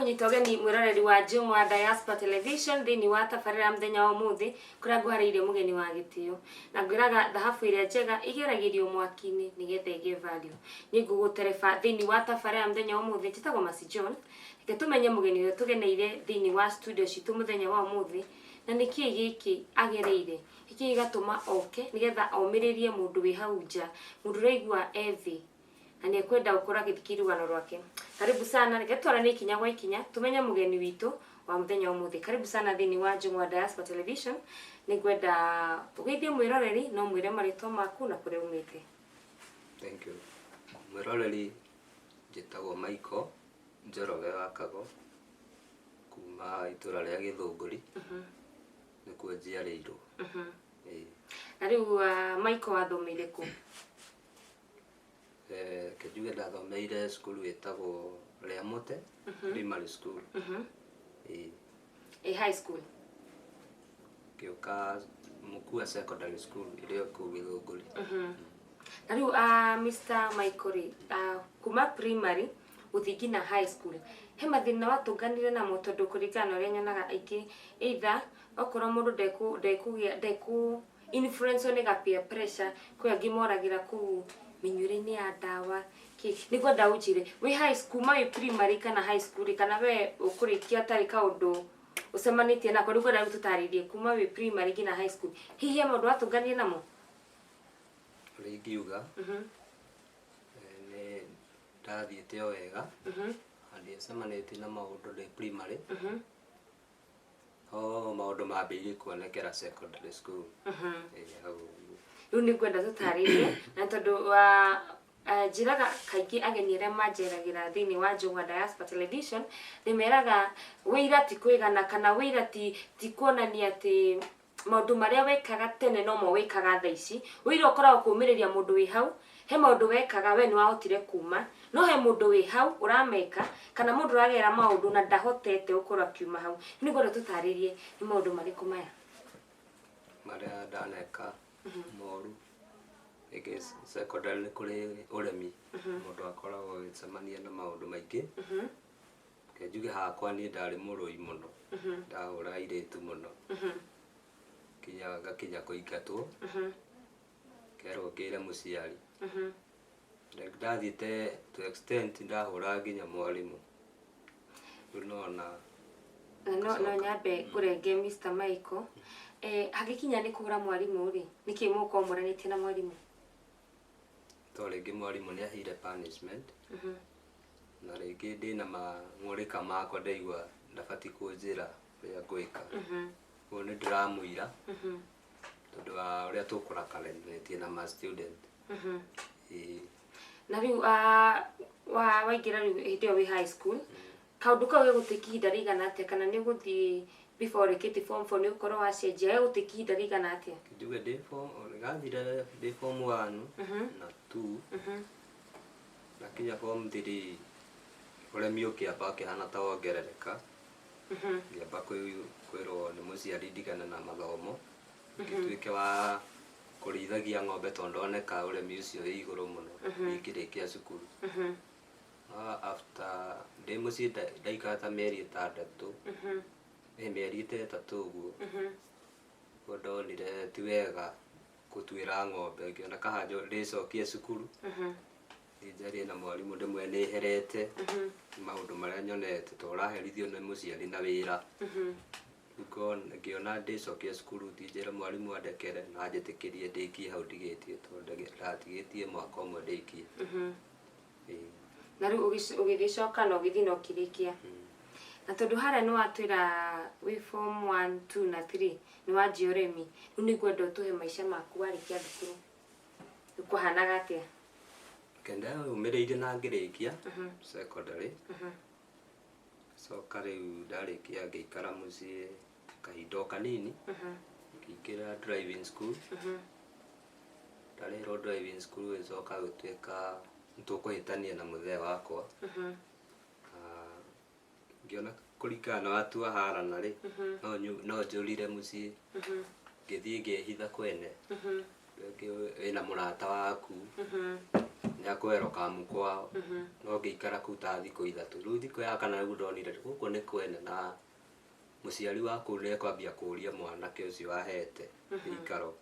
Ngũnyita ũgeni mwĩroreri wa Jũng'wa Diaspora Television thĩinĩ wa tabarĩra ya mũthenya wa ũmũthĩ kũrĩa ngũharĩirie mũgeni wa gĩtĩo na ngwĩraga thahabu ĩrĩa njega ĩgeragĩrio mwaki-inĩ nĩgetha ĩgĩe value. Niĩ ngũgũtereba thĩinĩ wa tabarĩra ya mũthenya wa ũmũthĩ njĩtagwo Mercy John. Reke tũmenye mũgeni ũrĩa tũgeneire thĩinĩ wa studio citũ mũthenya wa ũmũthĩ na nĩkĩĩ gĩkĩ agereire, nĩkĩĩ gĩgatũma oke nĩgetha omĩrĩrie mũndũ wĩ hau nja, mũndũ ũraigua e thĩ na nĩ ekwenda gũkorwo agĩthikĩrĩria rũgano rwake. Karibu sana, reke twaranie ikinya gwa ikinya tũmenye mũgeni witũ wa mũthenya wa ũmũthĩ. Karibu sana thĩinĩ wa Njũng'wa Diaspora Television. Nĩ ngwenda ũgeithie mwĩroreri na ũmwĩre marĩtwa maku na kũrĩa umĩte. Thank you. Mwĩroreri, njĩtagwo Michael Njoroge wa Kago kuma itũra rĩa Gĩthũngũri, nĩkuo njiarĩirwo. Ĩĩ. Na rĩu Michael, wathomeire kũ? Reke njuge ndathomeire cukuru ĩtagwo Rĩamũte Primary School. Ĩĩ. Ĩ high school? Ngĩũka Mukua Secondary School ĩrĩa kũu Gĩthũngũri. Na rĩu Mr. Michael rĩ, kuma primary gũthiĩ nginya high school, he mathĩna watũnganire namo? Tondũ kũringana na ũrĩa nyonaga aingĩ, either okorwo mũndũ ndekũgĩa ndekũ influence nĩ ga peer pressure, kwĩ angĩ moragĩra kũu mĩnyuĩre-inĩ ya ndawa kĩ. Nĩ ngwenda ũnjĩre wĩ high school, kuma wĩ primary kana high school rĩ, kana we ũkũrĩkia atarĩ kaũndũ ũcemanĩtie nako. Rĩu ngwenda rĩu tũtarĩrie kuma wĩ primary nginya high school, hihi he maũndũ watũnganire namo? Ũrĩa ingiuga, nĩ ndathiĩte o wega na ndiacemanĩtie na maũndũ ndĩ primary, no maũndũ mambĩrĩirie kuonekera secondary school. Ĩĩ, hau ũguo. Rĩu nĩ ngwenda tũtarĩrie, na tondũ wa njĩraga kaingĩ ageni arĩa manjeragĩra thĩinĩ wa Njũng'wa Diaspora Television, ndĩmeraga wĩira ti kwĩgana kana wĩira ti kuonania atĩ maũndũ marĩa wekaga tene nomo wĩkaga thaa ici. Wĩira ũkoragwo kũmĩrĩria mũndũ wĩ hau. He maũndũ wekaga we nĩ wahotire kuma, no he mũndũ wĩ hau ũrameka kana mũndũ ũragera maũndũ na ndahotete gũkorwo akiuma hau. Nĩ ngwenda tũtarĩrie nĩ maũndũ marĩkũ maya. Marĩa ndaneka moru, rĩngĩ secondary nĩ kũrĩ ũremi, mũndũ akoragwo agĩcemania na maũndũ maingĩ. Reke njuge hakwa niĩ ndarĩ mũrũi mũno, ndahũra airĩtu mũno nginya ngakinya kũingatwo, kerwo ngĩre mũciari. Like ndathiĩte to extent ndahũra nginya mwarimũ. Rĩu nona Na no nyambe ngũrenge, Mr. Michael, hagĩkinya nĩ kũhũra mwarimũ rĩ, nĩkĩ mũgũkorwo mũranĩtie na mwarimũ? To rĩngĩ mwarimũ nĩ aheire punishment na rĩngĩ ndĩna mang'ũrĩka makwa, ndaigua ndabatiĩ kũnjĩra ũrĩa ngwĩka. Ũguo nĩ ndĩramũira tondũ wa ũrĩa tũkũrakaranĩtie na ma student. Ĩĩ. Na rĩu waingĩra rĩu hĩndĩ ĩyo wĩ high school, kaũndũ kau gegũtĩka ihinda rĩigana atĩa, kana nĩ ũgũthiĩ before ũrĩkĩtie form 4 nĩ ũgũkorwo wacenjia? Gegũtĩka ihinda rĩigana atĩa? Njuge ndĩ form gathire ndĩ form 1 na 2, nakinya form 3 ũremi ũkĩamba ũkĩhana ta wongerereka. Ngĩamba kwĩrwo nĩ mũciari ndigane na mathomo, ngĩtuĩke wa kũrĩithagia ng'ombe tondũ ndoneka ũremi ũcio wĩ igũrũ mũno ingĩrĩkia cukuru. After ndĩ mũciĩ ndaikara ta mĩeri 6, ĩ mĩeri 3 ũguo, nĩguo ndonire ti wega gũtuĩra ng'ombe, ngĩona kaha ndĩcokie cukuru, thiĩ njarie na mwarimũ ndĩmwĩre nĩ herete nĩ maũndũ marĩa nyonete, to ũraherithio nĩ mũciari na wĩra. Rĩu ngĩona ndĩcokie cukuru, thiĩ njĩre mwarimũ andekere na anjĩtĩkĩrie ndĩkie hau ndigĩtie, tondũ ndatigĩtie mwaka ũmwe ndĩkie. Ĩĩ. Na rĩu ũgĩgĩcoka na ũgĩthiĩ na ũkĩrĩkia. Na tondũ harĩa nĩ watwĩra wĩ form 1, 2 na 3 nĩ wanjia ũrĩmi, rĩu nĩ ngwenda ũtũhe maica maku warĩkia thukuru. Rĩu kwahanaga atĩa? Reke ndeyũmĩrĩirie na ngĩrĩkia secondary. Coka rĩu ndarĩkia ngĩikara mũciĩ kahinda o kanini, ngĩingĩra driving school. Ndarĩhĩrwo driving school, gĩcoka gũtuĩka nĩtũkũhĩtania na mũthee wakwa. Na ngĩona kũringana na watu aharana rĩ, no njũrire mũciĩ. Ngĩthiĩ ngĩhitha kwene. Rĩngĩ wĩna mũrata waku nĩ Nginya kwerwo kwao no ngĩikara kũu ta thikũ 3. Rĩu thikũ ya kana nĩguo ndonire gũkũ nĩ kwene na mũciari wa kũu nĩekwambia kũũria mwanake ũcio ahete gĩikaro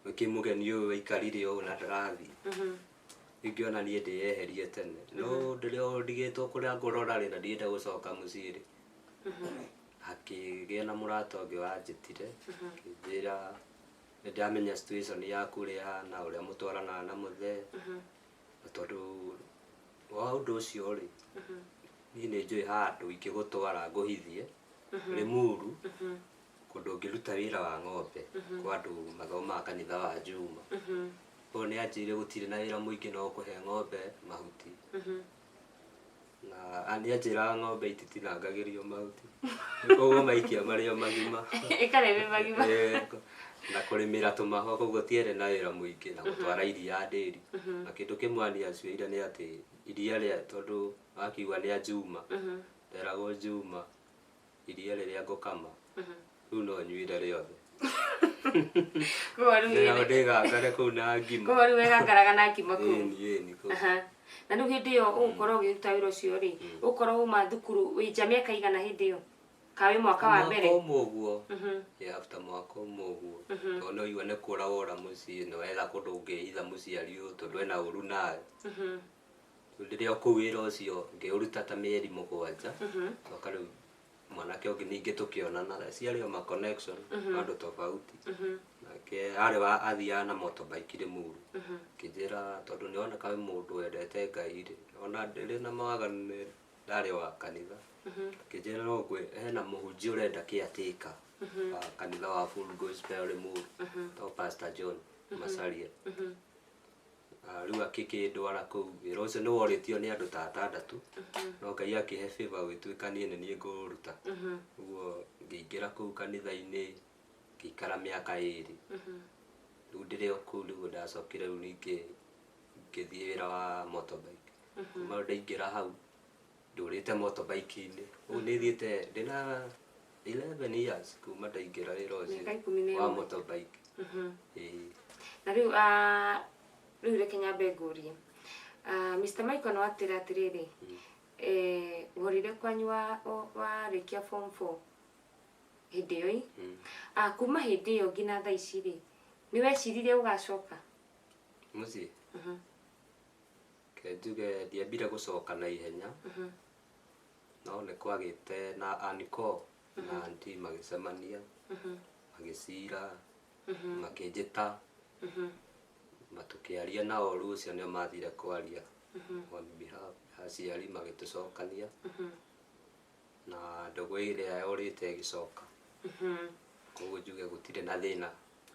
nĩkĩ mũgeni ũyũ waikarire ũũ na ndarathiĩ. Ingĩona niĩ ndĩyeherie tene no ndĩrĩa ndigĩtwo kũrĩa ngũrora rĩ na ndienda gũcoka mũciĩ rĩ, hakĩgĩa na mũrata ũngĩ wanjĩtire akĩnjĩra nĩndamenya situation yaku ũrĩa ĩhana, ũrĩa mũtwaranaga na mũthee, na tondũ wa ũndũ ũcio rĩ, niĩ nĩ njũĩ handũ ingĩgũtwara ngũhithie Limuru kũndũ ũngĩruta wĩra wa ng'ombe kwa andũ mathomaga kanitha wa Juma. Koguo nĩ anjĩrire gũtirĩ na wĩra mũingĩ no kũhe ng'ombe mahuti, na nĩ anjĩraga ng'ombe ititinangagĩrio mahuti, koguo maikia marĩ o magima ĩkarĩa me magima. Na kũrĩmĩra tũmahũa, koguo tiarĩ na wĩra mũingĩ na gũtwara iria ndĩri. Na kĩndũ kĩmwe niĩ aciĩrire nĩ atĩ iria rĩa tondũ wakiuga nĩ a Juma, nderagwo Juma iria rĩrĩa ngũkama rĩu no nyuire rĩothe. Koguo rĩu Ndĩragwo ndĩgangare kũu na ngima. Koguo rĩu wegangaraga na ngima kũu. Ĩni ĩni kũu. Na rĩu hĩndĩ ĩyo ũgũkorwo ũgĩruta wĩra ũcio rĩ, ũgũkorwo uma thukuru wĩ nja mĩaka igana hĩndĩ ĩyo? Ka wĩ mwaka wa mbere? Mwaka ũmwe ũguo. Yeah, after mwaka ũmwe ũguo, tondũ no igua nĩ kũra wora mũciĩ na wetha kũndũ ũngĩhitha mũciari ũyũ tondũ ena ũru nawe. Rĩrĩa kũu wĩra ũcio ngĩũruta ta mĩeri 7, coka rĩu mwanake ũngĩ ningĩ tũkĩonana, ciarĩ o ma connection andũ tofauti, nake arĩ wa athiaga na motorbike Limuru, akĩnjĩra tondũ nĩoneka wĩ mũndũ wendete Ngai rĩ, ona ndĩrĩ na mawaganu nĩ ndarĩ wa kanitha, akĩnjĩra no ngwĩ hena mũhunjia ũrenda caretaker wa kanitha wa Full Gospel Limuru, to Pastor John Macharia. Rĩu akĩkĩndwara kũu. Wĩra ũcio nĩ worĩtio nĩ andũ ta 6, no Ngai akĩhe favor gũgĩtuĩka niĩ nĩ niĩ ngũruta. Ũguo ngĩingĩra kũu kanitha-inĩ ngĩikara mĩaka 2. Rĩu ndĩrĩ o kũu nĩguo ndacokire rĩu ningĩ ngĩthiĩ wĩra wa motorbike. Kuma rĩu ndaingĩra hau ndũrĩte motorbike-inĩ. Ũguo nĩ thiĩte ndĩna 11 years kuma ndaingĩra wĩra ũcio Mĩaka 11. wa motorbike. Ĩĩ. Na rĩu rĩu reke nyambe ngũrie, Mr. Michael no atĩra atĩrĩrĩ, worire kwanyu warĩkia form 4 hĩndĩ ĩyo ĩ? Kuma hĩndĩ ĩyo nginya thaa ici rĩ, nĩ weciririe ũgacoka mũciĩ? Ke njuge ndiambire gũcoka na ihenya, no nĩ kwagĩte na aniko na aunty magĩcemania, magĩcira, makĩnjĩta, matũkĩaria nao. Rĩu ũcio nĩo mathire kwaria on behalf ya aciari, magĩtũcokania na ndũgũ ĩrĩa yorĩte ĩgĩcoka. Koguo njuge gũtirĩ na thĩna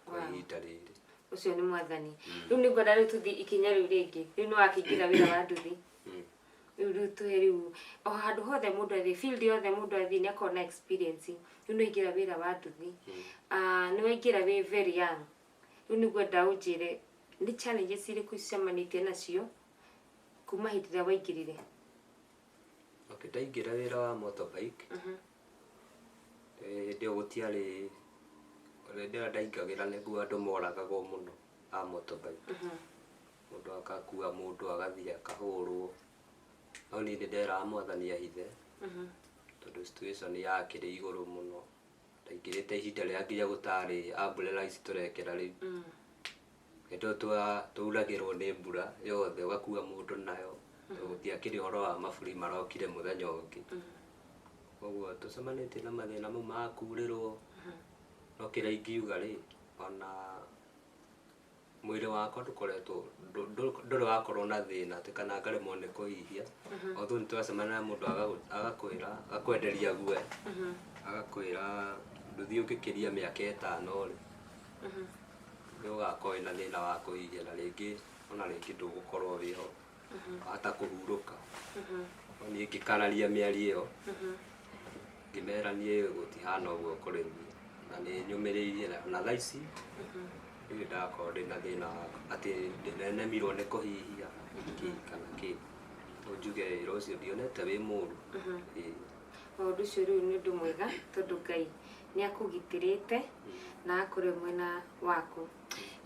kwa ihinda rĩrĩ. Ũcio nĩ mwathani. Rĩu nĩ ngwenda rĩu tũthiĩ ikinya rĩu rĩngĩ. Rĩu nĩ wakĩingĩra wĩra wa nduthi. Rĩu tũhe rĩu o handũ hothe mũndũ athiĩ, field yothe mũndũ athiĩ nĩ akorwo na experience. Rĩu nĩ waingĩra wĩra wa nduthi. Nĩ waingĩra wĩ very young. Rĩu nĩ ngwenda ũnjĩre nĩ challenges irĩkũ ucemanĩtie nacio kuma hĩndĩ ĩrĩa waingĩrire? Okay, ndaingĩra wĩra wa motorbike, hĩndĩ ĩyo gũtiarĩ, hĩndĩ ĩrĩa ndaingagĩra nĩguo andũ moragagwo mũno a motorbike. Mũndũ agakua mũndũ agathiĩ akahũrwo, no niĩ nĩ nderaga mwathani ahithe tondũ situation yakĩrĩ igũrũ mũno. Ndaingĩrĩte ihinda rĩrĩa nginya gũtarĩ umbrella ici tũrekĩra rĩu. Hĩndĩ ĩyo twauragĩrwo nĩ mbura yothe, ũgakua mũndũ nayo, tondũ gũtiakĩrĩ ũhoro wa maburi marokire mũthenya ũngĩ. Koguo tũcemanĩtie na mathĩna mau ma kurĩrwo, no kĩrĩa ingiuga rĩ, ona mwĩrĩ wakwa ndũkoretwo ndũrĩ wakorwo na thĩna atĩ kana ngaremwo nĩ kũhihia. Although nĩ twacemania na mũndũ agakwĩra agakwenderia guoya, agakwĩra ndũthiĩ ũngĩkĩria mĩaka 5 rĩ, nĩ ũgakorwo wĩna thĩna wa kũhihia na rĩngĩ ona rĩngĩ ndũgũkorwo wĩho wahota kũhurũka. No niĩ ngĩkararia mĩario ĩyo, ngĩmera niĩ gũtihana ũguo kũrĩ niĩ, na nĩ nyũmĩrĩirie na thaa ici ndirĩ ndakorwo ndĩna thĩna wa atĩ ndĩnenemirwo nĩ kũhihia kĩ kana kĩ. No njuge wĩra ũcio ndionete wĩ mũru. Ĩĩ. Ũndũ ũcio rĩu nĩ ũndũ mwega tondũ Ngai nĩ akũgitĩrĩte na akorwo mwena waku.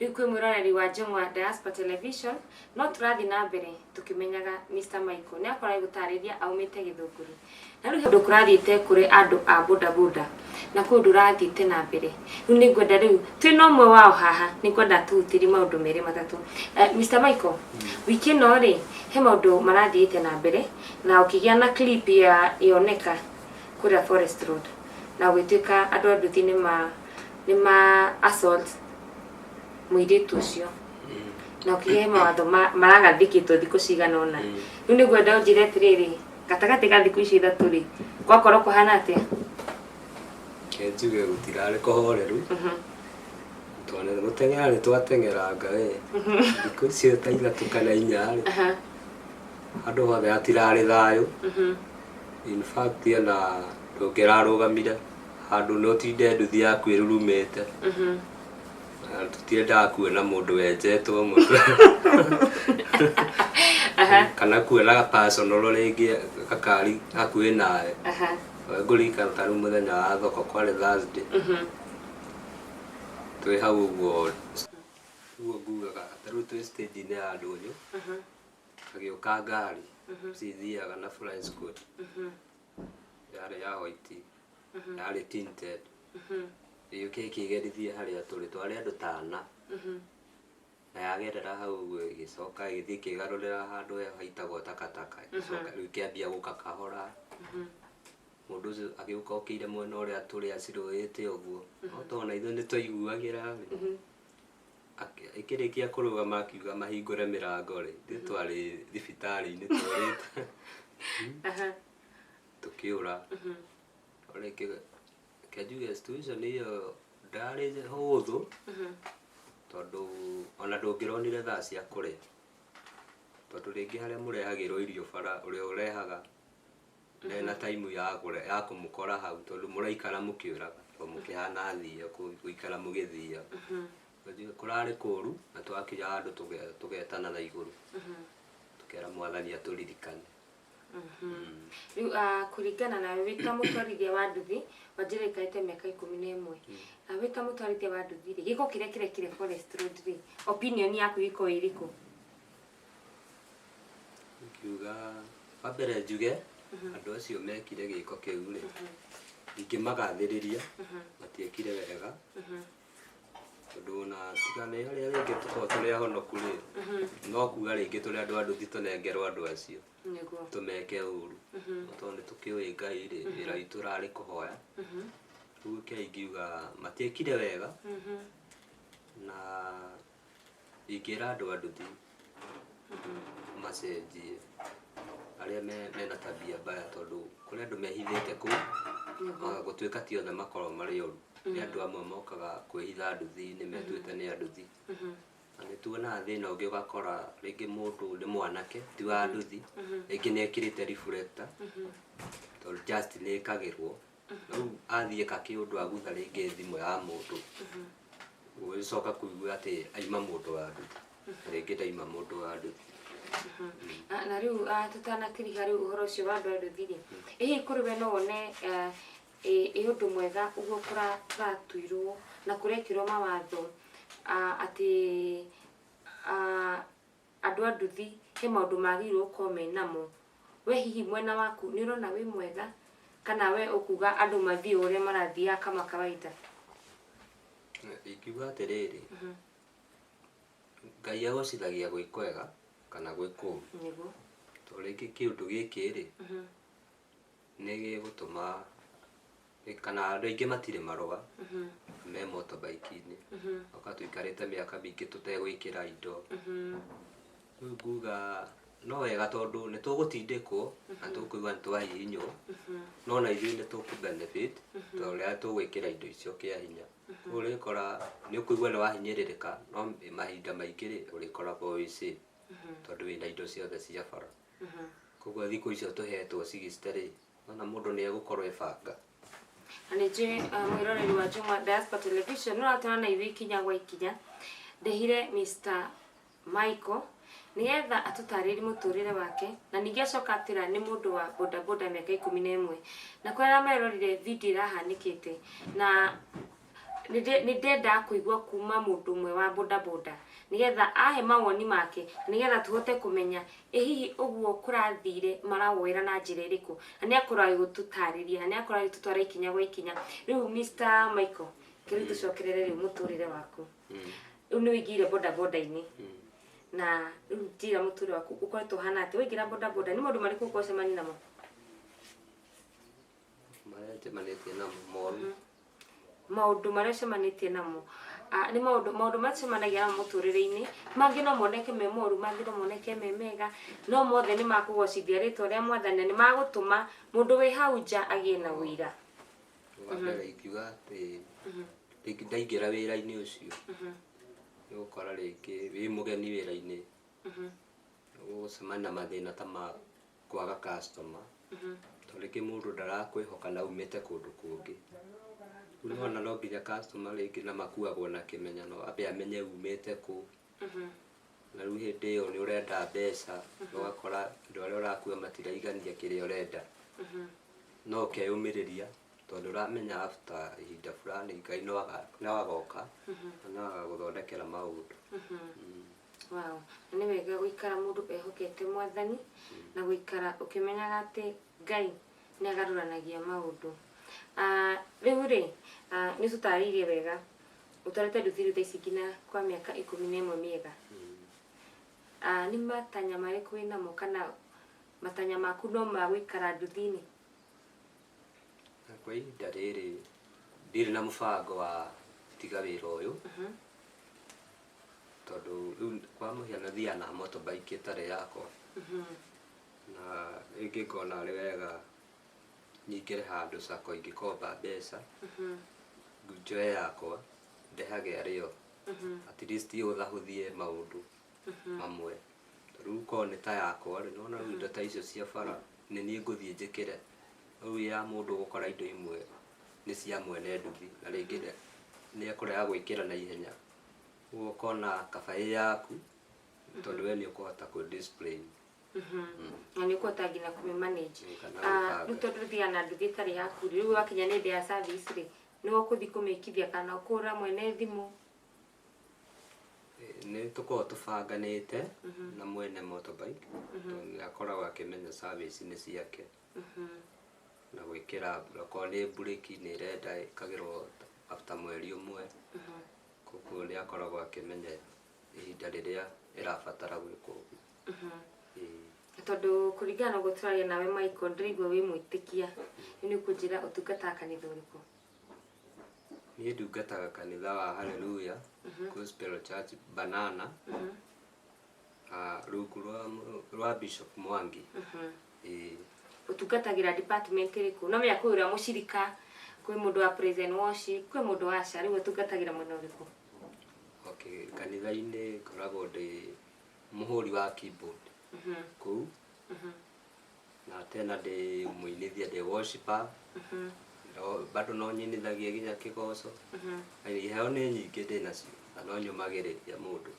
Rĩu kwĩ mwĩroreri wa Njũng'wa Diaspora Television, no tũrathiĩ na mbere tũkĩmenyaga Mr. Michael nĩ akorwo agĩgũtarĩria aumĩte Gĩthũngũri. Na rĩu he ũndũ kũrathiĩte kũrĩ andũ a bodaboda na kwĩ ũndũ ũrathiĩte na mbere. Rĩu nĩ ngwenda rĩu twĩ na ũmwe wao haha, nĩ ngwenda tũhutĩrie maũndũ merĩ matatũ. Mr. Michael, wiki ĩno rĩ, he maũndũ marathiĩte na mbere na ũkĩgĩa na clip ya yoneka kũrĩa Forest Road na gũgĩtuĩka andũ a nduthi nĩ ma assault mũirĩtu ũcio na ũkĩgĩa he mawatho maragathĩkĩtwo thikũ cigana ũna. Rĩu nĩ ngwenda ũnjĩre atĩrĩrĩ, gatagatĩ ga thikũ icio ithatũ rĩ, gwakorwo kũhana atĩa? Reke njuge gũtirarĩ kũhoreru. Tondũ gũteng'era nĩ twateng'eranga we. Thikũ icio ta ithatũ kana inya rĩ, handũ hothe hatirarĩ thayũ. In fact ona ndũngĩrarũgamire handũ no ũtinde nduthi yaku ĩrurumĩte. Na tũtiendaga kuona mũndũ wenjetwo mũtwe kana kuona personal rĩngĩ gakari hakuhĩ nawe. Ngũririkana ta rĩu mũthenya wa thoko kwarĩ Thursday. Twĩ hau ũguo ũguo ngugaga ta rĩu twĩ stage-inĩ ya ndũnyũ hagĩũka ngari cithiaga na fly squad yarĩ ya white, yarĩ tinted, ĩgĩũka ĩkĩgerithia harĩa tũrĩ, twarĩ andũ ta ana, na yagerera hau ũguo ĩgĩcoka ĩgĩthiĩ ĩkĩgarũrĩra handũ haitagwo takataka, ĩgĩcoka rĩu ĩkĩambia gũka kahora. Mũndũ ũcio agĩũka okĩire mwena ũrĩa tũrĩ acirũĩte ũguo, no tondũ na ithuĩ nĩ twaiguagĩra rĩ, ĩkĩrĩkia kũrũgama akiuga mahingũre mĩrango rĩ, ithuĩ twarĩ thibitarĩ-inĩ tũrĩte tũkĩũra. No rĩngĩ reke njuge situation ĩyo ndarĩ hũthũ tondũ ona ndũngĩronire thaa cia kũrĩa, tondũ rĩngĩ harĩa mũrehagĩrwo irio bara ũrĩa ũrehaga ndarĩ na time ya kũmũkora hau tondũ mũraikara mũkĩũraga tondũ mũkĩhana thia gũikara mũgĩthiaga. Kũrarĩ kũru na twakinya handũ tũgetana na igũrũ tũkera mwathani atũririkane. Rĩu kũringana nawe wĩ ta mũtwarithia wa nduthi wanjĩra ũikarĩte mĩaka 11, wĩ ta mũtwarithia wa nduthi rĩ, gĩko kĩrĩa kĩrekire Forest Road rĩ, opinion yaku ĩgĩkorwo ĩrĩkũ? Ingiuga wa mbere njuge andũ acio mekire gĩko kĩu rĩ, ingĩmagathĩrĩria matiekire wega, tondũ ona tiga nĩ harĩa rĩngĩ tũkoragwo tũrĩ ahonoku rĩ, no kuga rĩngĩ tũrĩ andũ a nduthi tũnengerwo andũ acio tũmeke ũru, no tondũ nĩ tũkĩũĩ Ngai rĩ, wĩra witũ ũrarĩ kũhoya. Rĩu kĩrĩa ingiuga matiekire wega, na ingĩra andũ a nduthi macenjie arĩa mena tabia mbaya, tondũ kũrĩ andũ mehithĩte kũu, gũtuĩka ti othe makoragwo marĩ oru, nĩ andũ amwe mokaga kwĩhitha nduthi-inĩ metuĩte nĩ a nduthi. Na nĩ tuonaga thĩna ũngĩ ũgakora rĩngĩ mũndũ nĩ mwanake ti wa nduthi, rĩngĩ nĩ ekĩrĩte reflector tondũ just nĩ ĩkagĩrwo, rĩu athiĩ eka kĩũndũ agutha rĩngĩ thimũ ya mũndũ, ũgĩcoka kũigua atĩ aima mũndũ wa nduthi, na rĩngĩ ndaima mũndũ wa nduthi. Na rĩu tũtanatiriha rĩu ũhoro ũcio wa andũ a nduthi rĩ, ĩ hihi kũrĩ we no wone ĩ ũndũ mwega ũguo kũratuirwo na kũrekĩrwo mawatho atĩ andũ a nduthi he maũndũ magĩrĩirwo gũkorwo menamo? We hihi mwena waku nĩ ũrona wĩ mwega kana we ũkuga andũ mathiĩ ũrĩa marathiaga kama kawaida? Ingiuga atĩrĩrĩ, Ngai agocithagia gwĩ kwega kana gwĩ kũũru. Tondũ rĩngĩ kĩũndũ gĩkĩ rĩ, nĩ gĩgũtũma kana andũ aingĩ matirĩ marũa me motorbike-inĩ, oka tũikarĩte mĩaka mĩingĩ tũtegwĩkĩra indo. Rĩu nguga no wega tondũ nĩ tũgũtindĩkwo na tũkũigua nĩ twahihinywo, no na ithuĩ nĩ tũkũ benefit tondũ rĩrĩa tũgwĩkĩra indo icio kĩa hinya. Rĩu ũrĩkora nĩ ũkũigua nĩ wahinyĩrĩrĩka, no mahinda maingĩ rĩ ũrĩkoragwo wĩ safe tondũ wĩna indo ciothe cia bara. Koguo thikũ icio tũhetwo 60 rĩ, ona mũndũ nĩ egũkorwo ebanga. Na nĩ njũĩ mwĩroreri wa Njũng'wa Diaspora Television nĩ ũratwarana na ithuĩ ikinya gwa ikinya. Ndehire Mr. Michael nĩgetha atũtarĩrie mũtũrĩre wake, na ningĩ acoka atwĩra nĩ mũndũ wa bodaboda mĩaka 11, na kũrĩa merorire video ĩrahanĩkĩte na Nĩ ndenda kũigua kuma mũndũ ũmwe wa bodaboda nĩgetha ahe mawoni make, nĩgetha tũhote kũmenya ĩ hihi ũguo kũrathire marawoera na njĩra ĩrĩkũ, na nĩ akorwo agĩtũtarĩria na nĩ akorwo agĩtũtwara ikinya gwa ikinya. Rĩu Mr Michael, kĩrĩu tũcokerere rĩu mũtũrĩre waku. Rĩu nĩ ũingĩire bodaboda-inĩ na rĩu njĩra mũtũrĩre waku ũkoretwo ũhana atĩa waingĩra bodaboda, nĩ maũndũ marĩkũ ũkorwo ũcemania namo? Marĩa njemanĩtie namo moru. Maũndũ marĩa ũcemanĩtie namo. Nĩ maũndũ marĩa tũcemanagia namo mũtũrĩre-inĩ, mangĩ no moneke me moru, mangĩ no moneke me mega, no mothe nĩ makũgocithia rĩtwa rĩa Mwathani na nĩ magũtũma mũndũ wĩ hau nja agĩe na ũira. Wa mbere ingiuga atĩ rĩngĩ ndaingĩra wĩra-inĩ ũcio, nĩ ũgũkora rĩngĩ wĩ mũgeni wĩra-inĩ, ũgũcemania na mathĩna ta ma kwaga customer, tondũ rĩngĩ mũndũ ndarakwĩhoka na umĩte kũndũ kũngĩ. Rĩu nĩwona no nginya customer rĩngĩ na makuagwo na kĩmenyano, ambe amenye umĩte kũ. Na rĩu hĩndĩ ĩyo nĩ ũrenda mbeca, ũgakora andũ arĩa ũrakua matiraigania kĩrĩa ũrenda. No ũkeyũmĩrĩria tondũ ũramenya after ihinda fulani Ngai no agoka na no agagũthondekera maũndũ. Wow, na nĩ wega gũikara mũndũ ehokete Mwathani na gũikara ũkĩmenyaga atĩ Ngai nĩ agarũranagia maũndũ. Rĩu rĩ, nĩ ũtũtarĩirie wega ũtwarĩte nduthi rĩu thaa ici nginya kwa mĩaka 11 mĩega. Nĩ matanya marĩkũ wĩnamo kana matanya maku no ma gũikara nduthi-inĩ? Na kwa ihinda rĩrĩ ndirĩ na mũbango wa tiga wĩra ũyũ, tondũ rĩu kwa mũhiano thiaga na motorbike ĩtarĩ yakwa, na rĩngĩ ngona arĩ wega nyingĩre handũ sacco ingĩkomba mbeca, njoe yakwa ndehage arĩo, at least ĩhũthahũthie maũndũ mamwe. Rĩu korwo nĩ ta yakwa rĩ, nĩwona rĩu indo ta icio cia bara nĩ niĩ ngũthiĩ njĩkĩre. Rĩu ya mũndũ ũgũkora indo imwe nĩ cia mwene nduthi na rĩngĩ nĩ ekũrega gwĩkĩra na ihenya. Ũguo ũkona kaba ĩ yaku tondũ we nĩ ũkũhota kũ discipline. Na nĩ ũkũhota nginya kũmĩ manage. Kana rĩu gwĩbanga. Tondũ ũthiaga na nduthi ĩtarĩ yaku rĩ, rĩu wakinya nĩ hĩndĩ ya service rĩ, nĩwe ũkũthiĩ kũmĩkithia kana ũkũhũrĩra mwene thimũ? Nĩ tũkoragwo tũbanganĩte na mwene motorbike, tondũ nĩ akoragwo akĩmenya service nĩ ciake na gwĩkĩra okorwo nĩ mburĩki nĩ ĩrenda ĩkagĩrwo after mweri ũmwe, koguo nĩ akoragwo akĩmenya ihinda rĩrĩa ĩrabatara gwĩkwo ũguo. Ĩĩ. Tondũ kũringana na ũguo tũraria nawe Michael, ndĩraigua wĩ mwĩtĩkia, rĩu nĩ ũkũnjĩra ũtungataga kanitha ũrĩkũ? Niĩ ndungataga kanitha wa Hallelujah Gospel Church Banana, rungu rwa Bishop Mwangi. Ĩĩ. Ũtungatagĩra department ĩrĩkũ? No menya kwĩ ũrĩa mũcirika, kwĩ mũndũ wa praise and worship, kwĩ mũndũ wa aca, rĩu ũtungatagĩra mwena ũrĩkũ? Okay, kanitha-inĩ ngoragwo ndĩ mũhũri wa keyboard kũu, na tena ndĩ mũinithia, ndĩ worshiper. No, bado no nyinithagia nginya kĩgoco. Na iheo nĩ nyingĩ ndĩ nacio na no nyũmagĩrĩria mũndũ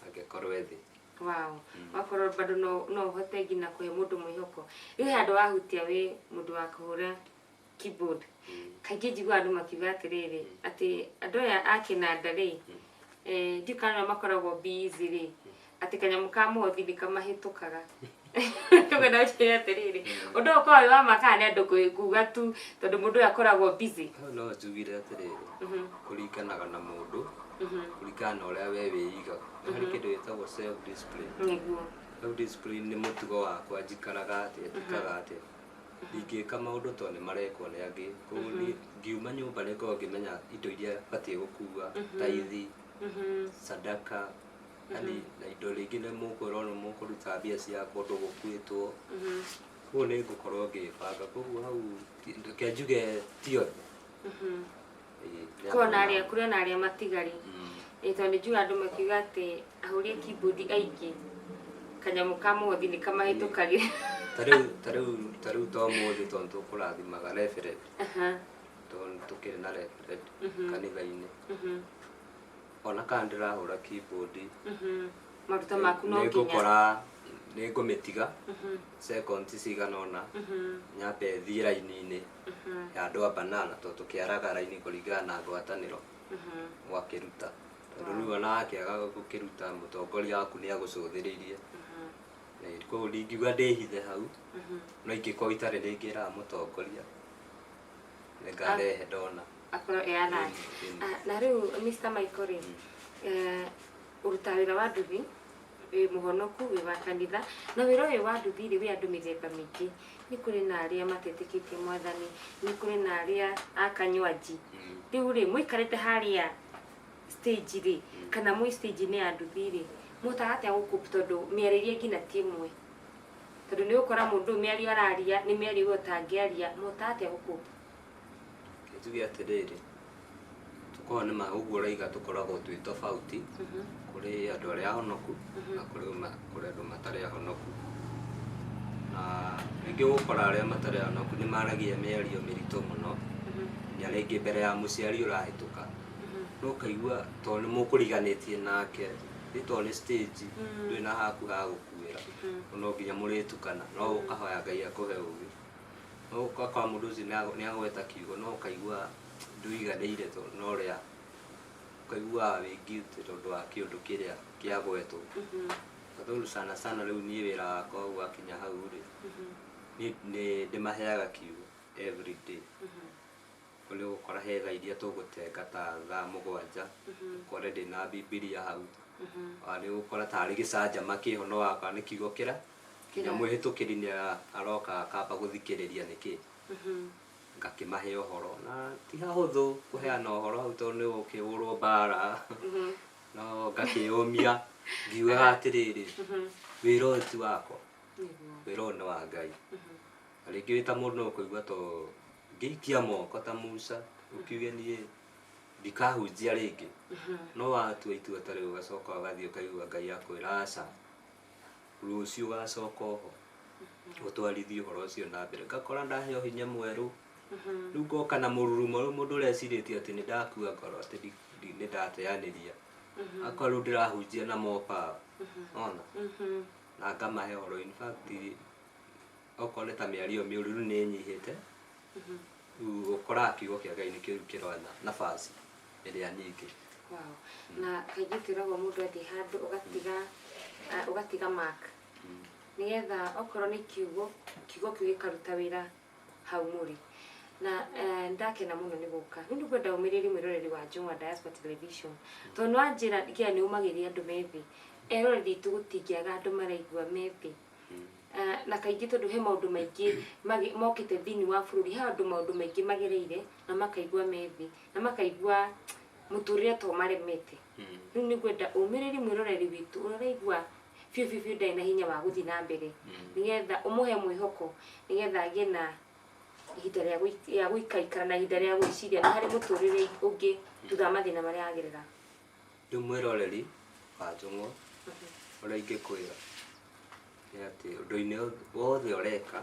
angĩkorwo e thĩ. Wow, wakorwo bado no ũhote nginya kũhe mũndũ mwĩhoko. Rĩu he handũ wahutia wĩ mũndũ wa kũhũra keyboard. Kaingĩ njiguaga andũ makiuga atĩrĩrĩ, atĩ andũ aya a kĩnanda rĩ, ndiũĩ kana nĩo makoragwo busy rĩ, atĩ kanyamũ ka mũhothi nĩ kamahĩtũkaga. Tũkwenda ũnjĩre atĩrĩrĩ, ũndũ ũyũ ũkoragwo wĩ wa ma kana nĩ andũ kuga tu tondũ mũndũ ũyũ akoragwo busy? Hau no njugire atĩrĩrĩ, kũringanaga na mũndũ, kũringana na ũrĩa we wĩigaga. Nĩ harĩ kĩndũ gĩtagwo self discipline. Self discipline nĩ mũtugo wakwa, njikaraga atĩa, njĩkaga atĩa. Ndingĩka maũndũ tondũ nĩ marekwo nĩ angĩ. Koguo niĩ ngiuma nyũmba nĩ ngoragwo ngĩmenya indo iria batiĩ gũkua, taithi, sadaka, yani na indo rĩngĩ nĩ mũkwĩrwo nĩ mũkũruta mbia cia kũndũ gũkuĩtwo. Koguo nĩ ngũkorwo ngĩbanga. Koguo hau reke njuge ti othe. Ĩĩ, nĩ Kũrĩ na andũ arĩa, kũrĩ na arĩa matigari. Ĩĩ, tondũ nĩ njugaga andũ makiuga atĩ ahũri a keyboard aingĩ kanyamũ ka mũhothi nĩ kamahĩtũkagĩra. Ta rĩu to ũmũthĩ tondũ tũkũrathimaga reverend. Tondũ tũkĩrĩ na reverend kanitha-inĩ. Ona kana ndĩrahũra keyboard, Maruta maku no nĩ nginya. ngũkora Nĩ ngũmĩtiga seconds cigana ũna, nyambe thiĩ raini-inĩ ya andũ a banana, tondũ tũkĩaraga raini kũringana na ngwatanĩro ũgakĩruta, tondũ rĩu ona wakĩaga gũkĩruta, mũtongoria waku nĩ agũcũthĩrĩirie. Koguo ndingiuga ndĩhithe hau, no ingĩkorwo itarĩ nĩngĩraga mũtongoria nĩngarehe ndona. Akorwo e alert. Na rĩu Mr. Michael rĩ, ũrutaga wĩra wa nduthi, wĩ mũhonoku, wĩ wa kanitha, na wĩra ũyũ wa nduthi rĩ, wĩ andũ mĩthemba mĩingĩ. Nĩ kũrĩ na arĩa matetĩkĩtie Mwathani, nĩ kũrĩ na arĩa a kanywanji. Rĩu rĩ, mũikarĩte harĩa stage rĩ, kana mwĩ stage-inĩ ya nduthi rĩ, mũhotaga atĩa gũcope, tondũ mĩarĩrie nginya ti ĩmwe, tondũ nĩ ũgũkora mũndũ ũyũ mĩario araria nĩ mĩario we ũtangĩaria? Mũhotaga atĩa gũcope? Njuge atĩrĩrĩ, tũkoragwo nĩ ma ũguo ũraiga, tũkoragwo twĩ tofauti kũrĩ andũ arĩa ahonoku na kũrĩ andũ matarĩ ahonoku. Na rĩngĩ ũgũkora arĩa matarĩ ahonoku nĩ maragia mĩario mĩritũ mũno, nginya rĩngĩ mbere ya mũciari ũrahĩtũka, no ũkaigua tondũ nĩ mũkũriganĩtie nake, nĩ tondũ nĩ stage, ndũrĩ na haku ha gũkuĩra, no nginya mũrĩtukana, no ũkahoya Ngai akũhe ũgĩ. No ũgakora mũndũ ũcio nĩ agweta kiugo, no ũkaigua ndũiganĩire, tondũ no ũrĩa ũkaiguaga wĩ guilty tondũ wa kĩũndũ kĩrĩa kĩagwetwo. Tondũ sana sana rĩu niĩ wĩra wakwa gwakinya hau rĩ, niĩ nĩ ndĩmaheaga kiugo every day. Nĩ ũgũkora he thaa iria tũgũtenga ta thaa 7, ũkore ndĩna Bibilia hau. Nĩ ũgũkora tarĩ gĩcanjama kĩho, no wakora nĩ kiugo kĩra nginya mwĩhĩtũkĩri nĩ aroka akamba gũthikĩrĩria nĩkĩ, ngakĩmahe ũhoro. Na ti hahũthũ kũheana ũhoro hau, tondũ nĩ ũgũkĩhũrwo mbara, no ngakĩyũmia ngiugaga atĩrĩrĩ, wĩra ũyũ ti wakwa, wĩra ũyũ nĩ wa Ngai. Na rĩngĩ wĩ ta mũndũ no ũkũigua to ngĩikia moko ta Musa, ũkiuge niĩ ndikahunjia rĩngĩ, no watua itua ta rĩu, ũgacoka ũgathiĩ ũkaigua Ngai akwĩra aca, rũciũ ũgacoka oho ũtwarithie ũhoro ũcio na mbere. Ngakora ndaheo hinya mwerũ, rĩu ngoka na mũrurumo. Rĩu mũndũ ũrĩa ecirĩtie atĩ nĩ ndakua ngoro, atĩ nĩ ndateanĩria, akora rĩu ndĩrahunjia na more power ona na ngamahe ũhoro. In fact, okorwo nĩ ta mĩario mĩũru, rĩu nĩ ĩnyihĩte. Rĩu ũkoraga kiugo kĩa Ngai nĩkĩo rĩu kĩrona nafasi ĩrĩa nyingĩ. Wow. Na kaingĩ twĩragwo mũndũ athiĩ handũ ũgatiga mark, nĩgetha okorwo nĩ kiugo, kiugo kĩu gĩkaruta wĩra hau mũrĩ. Na ndakena mũno nĩ gũka. Rĩu nĩngwenda ũmĩrĩrie mwĩroreri wa Njũng'wa Diaspora Television, tondũ nĩ wanjĩra nginya nĩ ũmagĩria andũ methĩ. Eroreri aitũ, gũtingĩaga andũ maraigua methĩ. Na kaingĩ tondũ he maũndũ maingĩ mokĩte thĩinĩ wa bũrũri, he andũ maũndũ maingĩ magereire na makaigua methĩ na makaigua mũtũrĩre to maremete. Rĩu nĩngwenda ũmĩrĩrie mwĩroreri witũ ũrĩa ũraigua biũ biũ biũ ndarĩ na hinya wa gũthiĩ na mbere, nĩgetha ũmũhe mwĩhoko, nĩgetha agĩe na ihinda rĩa gũikaikara na ihinda rĩa gwĩciria nĩ harĩ mũtũrĩre ũngĩ thutha wa mathĩna marĩa agerera. Rĩu mwĩroreri wa Njũng'wa, ũrĩa ingĩkwĩra nĩ atĩ ũndũ-inĩ wothe ũreka,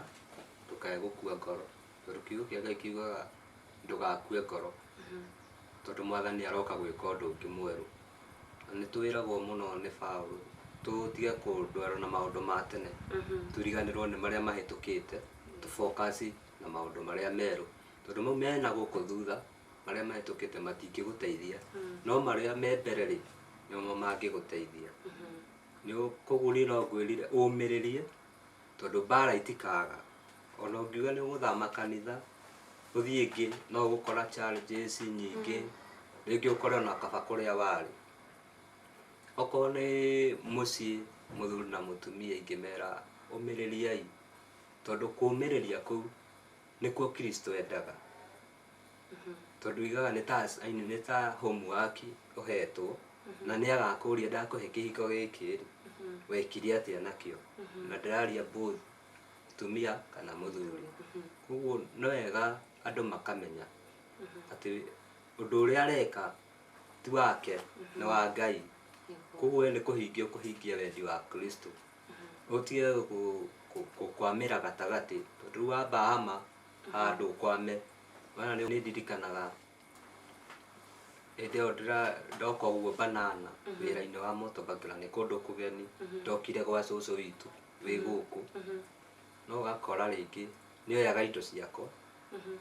ndũkae gũkua ngoro, tondũ kiugo kĩa Ngai kiugaga ndũgakue ngoro, tondũ Mwathani aroka gwĩka ũndũ ũngĩ mwerũ. Na nĩ twĩragwo mũno nĩ Paũlũ tũtige kũndwerwo na maũndũ ma tene, tũriganĩrwo nĩ marĩa mahĩtũkĩte, tũ focus na maũndũ marĩa merũ, tondũ mau mena gũkũ thutha, marĩa mahĩtũkĩte, matingĩgũteithia, no marĩa me mbere rĩ, nĩmo mangĩgũteithia. Nĩ koguo niĩ no ngwĩrire ũmĩrĩrie, tondũ mbara itikaga. Ona ũngiuga nĩ ũgũthama kanitha ũthiĩ ĩngĩ, no ũgũkora challenges nyingĩ, rĩngĩ ũkore ona kaba kũrĩa warĩ. Okorwo nĩ mũciĩ, mũthuri na mũtumia, ingĩmera ũmĩrĩriai, tondũ kũmĩrĩria kũu nĩkuo Kristo endaga, tondũ igaga nĩ ta nĩ ta homework ũhetwo, na nĩ agakũria, ndakũhe kĩhiko gĩkĩ rĩ, wekire atĩa nakĩo? Na ndĩraria both mũtumia kana mũthuri. Koguo nĩ wega andũ makamenya atĩ ũndũ ũrĩa areka ti wake, nĩ wa Ngai. Koguo we nĩ kũhingia ũkũhingia wendi wa Kristo, ũtige gũkwamĩra gatagatĩ, tondũ rĩu wamba hama handũ ũkwame. Wana nĩ ndirikanaga hĩndĩ ĩyo ndoka ũguo banana wĩra-inĩ wa motorbike, nĩ kũndũ kũgeni, ndokire gwa cũcũ witũ. wĩ gũkũ no ũgakora rĩngĩ nĩoyaga indo ciakwa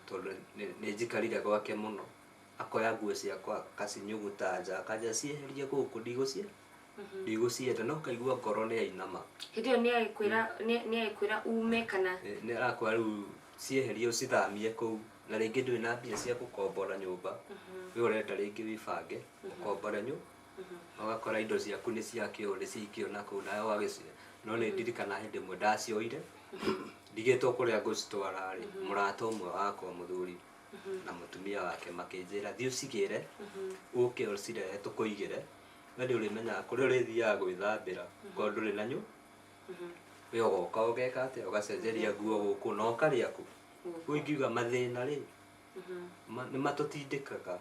tondũ nĩ njikarire gwake mũno akoya nguo ciakwa akacinyuguta nja akanja cieherie gũkũ ndigũcienda no ũkaigua ngoro nĩ yainama. Hĩndĩ ĩyo nĩ agĩkwĩra ume kana nĩ arakwĩra rĩu cieherie ũcithamie kũu na rĩngĩ ndũrĩ na mbia cia gũkombora nyũmba we ũrenda rĩngĩ wĩbange ũkombore nyũmba ũgakora indo ciaku nĩ ciakĩo nĩ ciikio na kũu nawe wagĩci no nĩ ndirikana hĩndĩ ĩmwe ndacioire ndigĩtwo kũrĩa ngũcitwara rĩ mũrata ũmwe wakwa mũthuri na mũtumia wake makĩnjĩra thiĩ ũcigĩre ũke ũcirehe tũkũigĩre we nĩ ũrĩmenyaga kũrĩa ũrĩthiaga gwĩthambĩra korwo ndũrĩ na we ũgoka ũgeka atĩa ũgacenjeria nguo gũkũ na ũkarĩa kũ rĩu ingiuga mathĩna rĩ nĩ matũtindĩkaga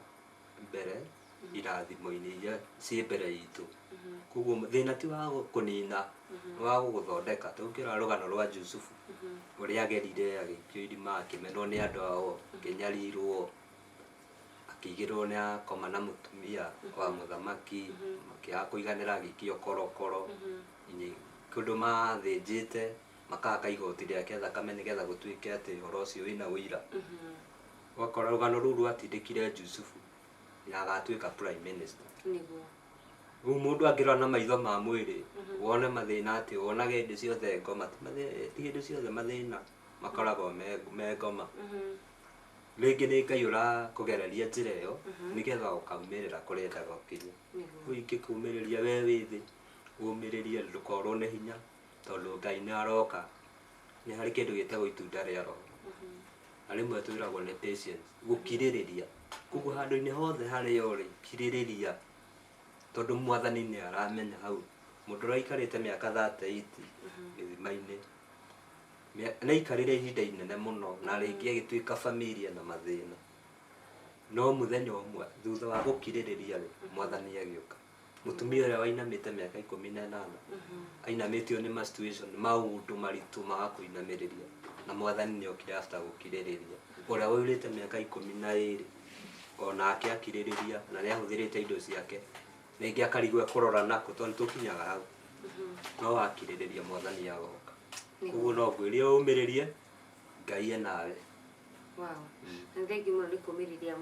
mbere irathimo-inĩ iria ciĩ mbere itũ koguo thĩna ti wa kũnina nĩ wa gũgũthondeka. Tũngĩrora rũgano rwa Jusufu ũrĩa agerire agĩikio irima akĩmenwo nĩ andũ ao akĩnyarirwo akĩigĩrwo nĩ akoma na mũtumia wa mũthamaki makĩaga kũiganĩra agĩikio korokoro kũndũ mathĩnjĩte makahaka igoti rĩake thakame nĩgetha gũtuĩke atĩ ũhoro ũcio wĩna ũira. Ũgakora rũgano rũu rwatindĩkire Jusufu na agatuĩka prime minister. Nĩguo. Rĩu mũndũ angĩrora na maitho ma mwĩrĩ wone mathĩna atĩ wonage hĩndĩ ciothe ngoma ti hĩndĩ ciothe mathĩna makoragwo me ngoma. Rĩngĩ nĩ Ngai ũrakũgereria njĩra ĩyo nĩgetha ũkaumĩrĩra kũrĩa endaga ũkinye. Rĩu ingĩkũmĩrĩria we wĩ thĩ ũmĩrĩrie ndũkorwo nĩ hinya tondũ Ngai nĩ aroka. Nĩ harĩ kĩndũ gĩtagwo itunda rĩa roho na rĩmwe twĩragwo nĩ patience gũkirĩrĩria. Koguo handũ-inĩ hothe harĩa ũrĩ kirĩrĩria tondũ mwathani nĩ aramenya hau mũndũ ũrĩa aikarĩte mĩaka 38 gĩthima-inĩ nĩ aikarire ihinda inene mũno na rĩngĩ agĩtuĩka familia na mathĩna no mũthenya ũmwe thutha wa gũkirĩrĩria rĩ mwathani agĩũka. Mũtumia ũrĩa wainamĩte mĩaka 18 ainamĩtio nĩ ma situation maũndũ maritũ ma kũinamĩrĩria na mwathani nĩ okire after gũkirĩrĩria. Ũrĩa waurĩte mĩaka 12 onake akirĩrĩria na nĩ ahũthĩrĩte indo ciake rĩngĩ akarigwo ekũrora nakũ tondũ nĩtũkinyaga hau no wakirĩrĩria mwathani agoka. Koguo no ngwĩre ũmĩrĩrie Ngai enawe. Wow. Na thengi mũno nĩ kũmĩrĩria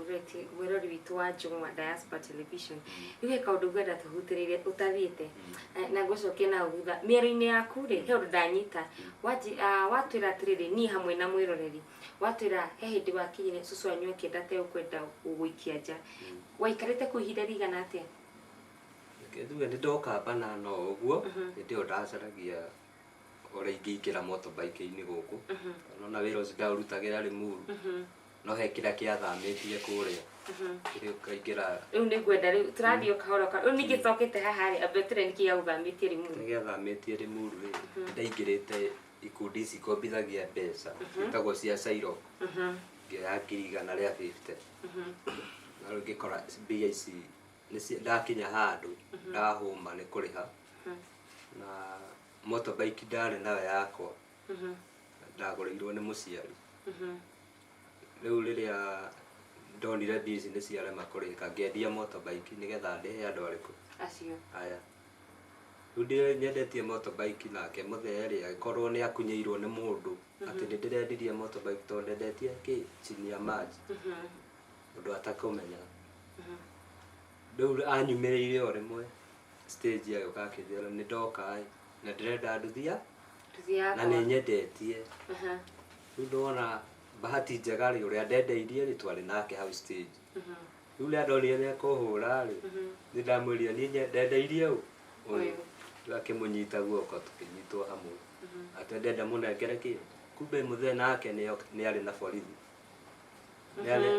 mwĩrori witũ wa Njũng'wa Diaspora Television. Rĩu he kaũndũ ngwenda tũhutĩrĩrie ũtathiĩte na ngũcokia na thutha mĩario-inĩ yaku rĩ he ũndũ ndanyita watwĩra atĩrĩrĩ niĩ hamwe na mwĩroreri watwĩra he hĩndĩ wakinyire cũcũ wanyu akĩenda te ũkwenda gũgũikia nja waikarĩte kũu ihinda rĩigana atĩa? Reke njuge nĩ ndoka banana o ũguo hĩndĩ ĩyo ndacaragia ũrĩa ingĩingĩra motorbike-inĩ gũkũ nona wĩra ũcio ndaũrutagĩra Limuru no he kĩrĩa kĩathamĩtie kũrĩa kĩrĩa ũkaingĩra. Rĩu nĩ ngwenda rĩu tũrathiĩ o kahora rĩu ningĩ tũcokete haha rĩ ambe ũtwĩre nĩkĩ gĩagũthamĩtie Limuru. Kĩrĩa gĩathamĩtie Limuru rĩ nĩndaingĩrĩte ikundi ici ikombithagia mbeca ciĩtagwo cia Shylock ngĩoya 150,000 na rĩu ngĩkora mbia ici ndakinya handũ ndahũma nĩ kũrĩha na motorbike ndarĩ nayo yakwa ndagũrĩirwo nĩ mũciari. Rĩu rĩrĩa ndonire mbia ici nĩ ciarema kũrĩhĩka ngĩendia motorbike nĩgetha ndĩhe andũ arĩkũ acio aya. Rĩu ndĩ nyendetie motorbike nake mũthee rĩ agĩkorwo nĩ akunyĩirwo nĩ mũndũ atĩ nĩ ndĩrendirie motorbike tondũ ndendetie kĩ chini ya maji ũndũ atakũmenya. Rĩu anyumĩrĩire o rĩmwe stage agĩũka akĩnjĩra nĩ ndoka ĩ na ndĩrenda nduthi nduthi na yakwa nĩ nyendetie. Rĩu ndona bahati njega rĩ ũrĩa ndendeirie rĩ twarĩ nake hau stage. Rĩu rĩrĩa ndonire nĩ ekũhũra rĩ nĩ ndamwĩrire niĩ ndendeirie ũ ũyũ. Rĩu akĩmũnyita guoko tũkĩnyitwo hamwe atĩ ndenda mũnengere kĩ kumbe mũthee nake nĩ arĩ na borithi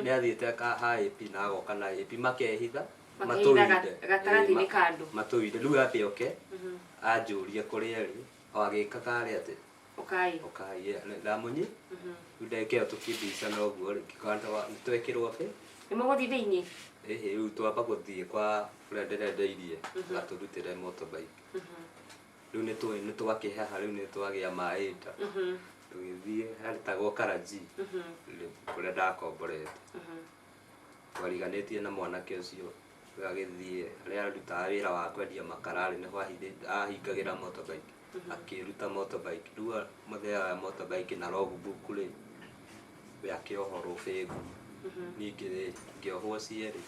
nĩ athiĩte ha AP na agoka na AP makehitha Makehitha gatagatĩ-inĩ ka andũ. Matũhithe rĩu ambe oke anjũrie kũrĩa ĩrĩ o agĩkaga arĩa atĩ ũkai ũkai ndamũnyi rĩu ndagĩka ĩyo tũkĩmbicana ũguo rĩ ngĩkora nĩtwekĩrwo bĩ nĩ mũgũthiĩ thĩinĩ ĩhĩ rĩu twamba gũthiĩ kwa kũrĩa ndĩrendeirie gatũrutĩre motorbike. Rĩu nĩ twakĩheha rĩu nĩ twagĩa maĩ nda tũgĩthiĩ haretagwo Karaji kũrĩa ndakomborete twariganĩtie na mwanake ũcio agĩthiĩ harĩa arutaga wĩra wa kwendia makara rĩ nĩho ahingagĩra motorbike. Akĩruta motorbike. Rĩu mũthee wa motorbike na logbook rĩ, we akĩohwo rũbĩngũ. Niĩ ngĩohwo cierĩ.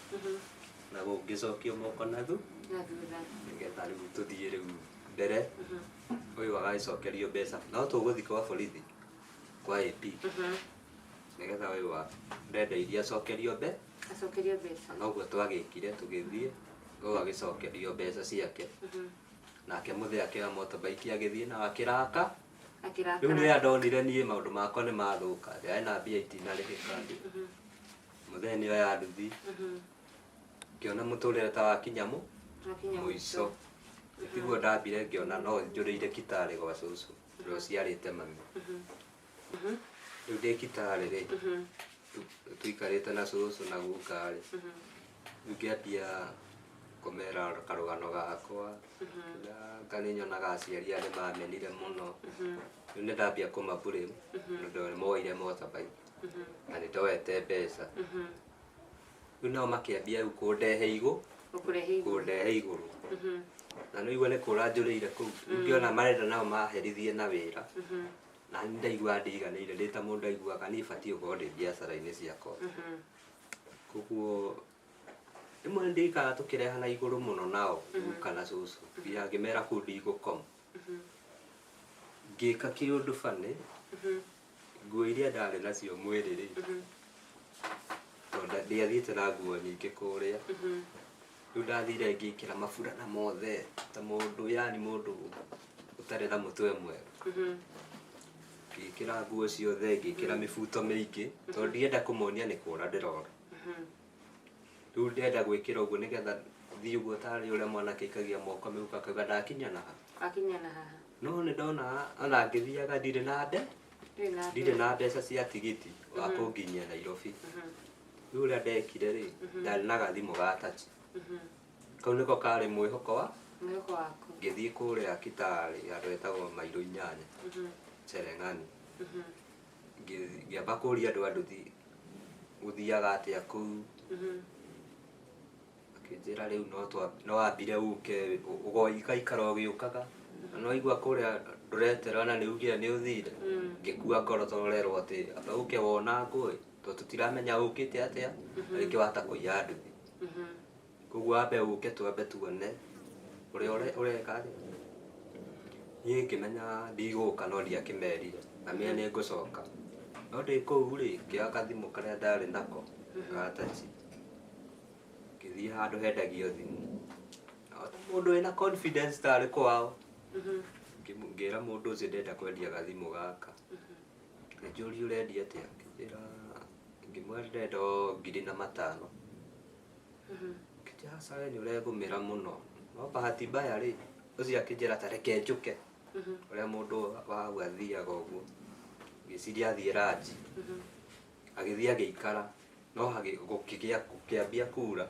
Na ngĩcokio moko na thu Na thutha. Nĩgetha rĩu tũthiĩ rĩu mbere. Ũyũ agagĩcokerio mbeca, no tũgũthiĩ kwa borithi, kwa AP, nĩgetha ũyũ wa ndendeirie acokerio mbe Acokerio mbeca. Na noguo twagĩkire, tũgĩthiĩ, ũyũ agĩcokerio mbeca ciake. Nake mũthee akĩoya motorbike agĩthiĩ na akĩraka. Akĩrakara. Rĩu nĩrĩa ndonire niĩ maũndũ makwa nĩ mathũka, ndĩarĩ na mbia itinarĩhĩka. Mũthee nĩoya nduthi. Ngĩona mũtũrĩre ta wakinya Wakinya mũico. Tiguo ndambire ngĩona no njũrĩire kitarĩ gwa cũcũ ũrĩa ũciarĩte mami. Rĩu ndĩ kitarĩ rĩ, tũikarĩte na cũcũ na guka rĩ, rĩu ngĩambia kũmera karũgano gakwa. Anga nĩ nyonaga aciari aya nĩ mamenire mũno. Rĩu nĩ ndambia kũma blame nĩ ũndũ nĩ moire motorbike na nĩ ndoete mbeca. Rĩu nao makĩambia rĩu kũndehe igũ Gũkũrehe igũrũ. Kũndehe igũrũ. Na nĩ igua nĩ kũra njũrĩire kũu. Rĩu ngĩona marenda nao maherithie na wĩra. Na nĩ ndaigua ndiganĩire, ndĩ ta mũndũ aiguaga niĩ batiĩ gũkorwo ndĩ biacara-inĩ ciakwa. Koguo rĩmwe nĩ ndikaga tũkĩrehana igũrũ mũno nao, guka na cũcũ, nginya ngĩmera kũu ndigũkoma. Ngĩka kĩũndũ bani, nguo iria ndarĩ nacio mwĩrĩ rĩ, tondũ ndiathiĩte na nguo nyingĩ kũrĩa, rĩu ndathire ngĩkĩra maburana mothe ta mũndũ, yani mũndũ ũtarĩ na mũtwe mwega. Ngĩkĩra nguo ciothe, ngĩkĩra mĩbuto mĩingĩ, tondũ ndienda kũmonia nĩ kũra ndĩrora. Rĩu ndĩrenda gwĩkĩra ũguo nĩgetha thiĩ ũguo tarĩ ũrĩa mwanake aikagia moko mĩhuko akauga ndakinya na haha. Wakinya na haha. No nĩ ndona ona ngĩthiaga ndirĩ na nde Ndũrĩ na ndirĩ na mbeca cia tigiti wa kũnginyia Nairobi. Rĩu ũrĩa ndekire rĩ, ndarĩ na gathimũ ga touch. Kau nĩko karĩ mwĩhoko wa Mwĩhoko waku. Ngĩthiĩ kũrĩa Kitale handũ hetagwo mairo 8, Cherengani. Ngĩamba kũria andũ a nduthi gũthiaga atĩa kũu. Akĩnjĩra rĩu no wambire ũke ũgaikara ũgĩũkaga. Na no igua kũrĩa ndũreterera na nĩ ugire nĩ ũthire. Ngĩkua ngoro tondũ ũrerwo atĩ amba ũke wona ngũĩ, tondũ tũtiramenya ũkĩte atĩa, na rĩngĩ wahota kũiya nduthi. Koguo wambe ũke twambe tuone ũrĩa ũreka atĩa. Niĩ ngĩmenya ndigũka no ndiakĩmerire. Ngamenya nĩ ngũcoka. No ndĩ kũu rĩ, ngĩoya gathimũ karĩa ndarĩ nako ga touch. Ngĩthiĩ handũ hendagio thimũ. O ta mũndũ wĩna confidence tarĩ kwao. Ngĩra mũndũ ũcio ndĩrenda kwendia gathimũ gaka. Akĩnjũria ũrendia atĩa? Ngĩmwĩra, ngĩmwĩra ndĩrenda o 5,000. Akĩnjĩra aca we nĩ ũregũmĩra mũno. No bahati mbaya rĩ, ũcio akĩnjĩra ta reke njũke. Ũrĩa mũndũ wa hau athiaga ũguo. Ngĩciria athiĩ ranji. Agĩthiĩ agĩikara, no gũkĩambia kura,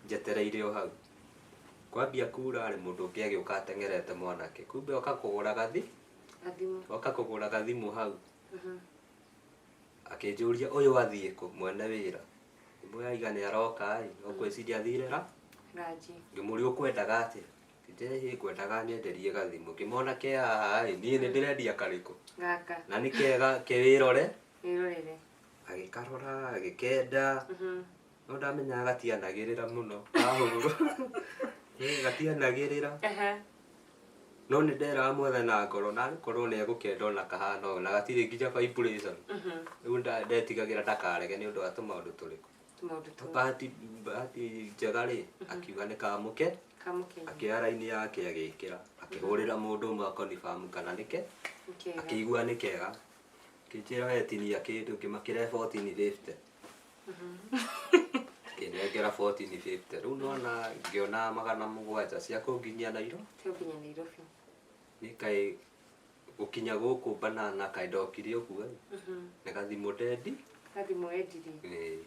njetereire o hau. Kwambia kura rĩ, mũndũ ũngĩ agĩũka ateng'erete mwanake. Kumbe oka kũgũra gathi, Gathimũ. Oka kũgũra gathimũ hau. Akĩnjũria ũyũ athiĩ kũ, mwene wĩra. Ngĩmwĩra aiga nĩ aroka ĩ, no ngwĩciria athire ra? Ranji. Ngĩmũria ũkwendaga atĩa? Akĩnjĩra ĩ ngwendaga nyenderie gathimũ. Ngĩmona ke haha ĩ, niĩ nĩ ndĩrendia karĩkũ? Gaka. Na nĩ kega kewĩrore. Wĩrorere. Agĩkarora, agĩkenda. No ndamenyaga gatianagĩrĩra mũno. Kahũrwo. Gatianagĩrĩra. No nĩ nderaga mwethe na ngoro na korwo nĩ egũkenda ona kahana ũũ, na gatirĩ nginya vibration. Rĩu ndetigagĩra ndakarege nĩ ũndũ wa tũmaũndũ tũrĩkũ. Tũmaũndũ tũu. Bahati njega rĩ, akiuga nĩ kamũke. Kamũke. Akĩoya raini yake agĩkĩra. Akĩhũrĩra mũndũ ũmwe akonifirm kana nĩke. Nĩ kega. Akĩigua nĩ kega. Akĩnjĩra we tinia kĩndũ, ngĩmakĩre 1450. Akĩnengera 1450. Rĩu nona ngĩona 700 cia kũnginyia Nairobi. Cia gũkinya Nairobi. Nĩ kaĩ gũkinya gũkũ banana kaĩ ndokire ũguo ĩ. Nĩ gathimũ ndendi. Gathimũ wendirie. Ĩĩ.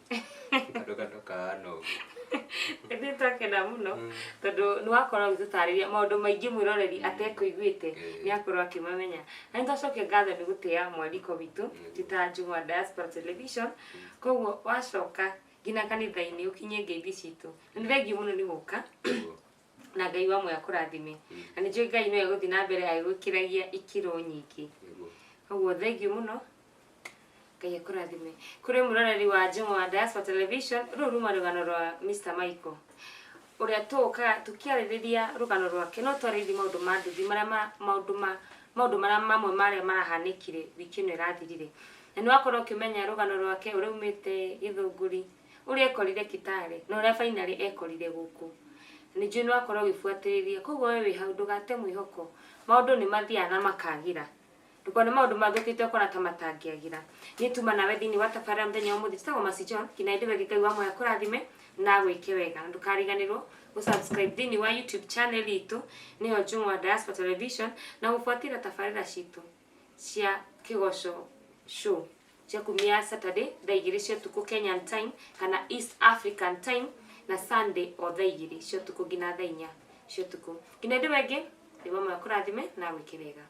Karũgano kahana ũguo. Nĩ twakena mũno tondũ nĩ wakorwo ũgĩtũtarĩria maũndũ maingĩ mwĩroreri atekũiguĩte nĩ akorwo akĩmamenya. Na nĩ twacokia ngatho nĩ gũtĩa mwaliko witũ ti ta Njũng'wa Diaspora Television. Koguo wacoka nginya kanitha-inĩ ũkinyie ngeithi citũ. Na nĩ thengiũ mũno nĩ gũka. Na Ngai wa muoyo akũrathime, na nĩ njũĩ Ngai no egũthiĩ na mbere agĩgwĩkĩragia ikĩro nyingĩ. Nĩguo. Koguo thengiũ mũno, Ngai akũrathime. Kũrĩ mũroreri wa Njũng'wa Diaspora Television, rũrũ ruma rũgano rwa Mr Michael ũrĩa tũũkaga tũkĩarĩrĩria rũgano rwake, no twarĩrĩrie maũndũ ma nduthi marĩa maũndũ ma maũndũ marĩa mamwe marĩa marahanĩkire wiki ĩno ĩrathirire, na nĩ wakorwo ũkĩmenya rũgano rwake, ũrĩa umĩte Gĩthũngũri, ũrĩa ekorire Kitale, na ũrĩa finally ekorire gũkũ. Nĩ njũĩ nĩ wakorwo ũgĩbuatĩrĩria, koguo we wĩ hau ndũgate mwĩhoko, maũndũ nĩ mathiaga na makagĩra. Ndũkone maũndũ mathũkĩte ũkona ta matangĩagĩra. Niĩ tuma nawe thĩinĩ wa tabarĩra mũthenya wa ũmũthĩ, njĩtagwo Mercy John. Nginya hĩndĩ ĩyo ĩngĩ, Ngai wa muoyo akũrathime na agwĩke wega, na ndũkariganĩrwo gũ-subscribe thĩinĩ wa YouTube channel itũ, nĩyo Njũng'wa Diaspora Television, na gũbuatĩrĩra tabarĩra citũ cia Kĩgoco Show cia kumia Saturday thaa 2 cia ũtukũ Kenyan time kana East African time, na Sunday o thaa 2 cia ũtukũ nginya thaa 4 cia ũtukũ. Nginya hĩndĩ ĩyo ĩngĩ, Ngai wa muoyo akũrathime na agwĩke wega.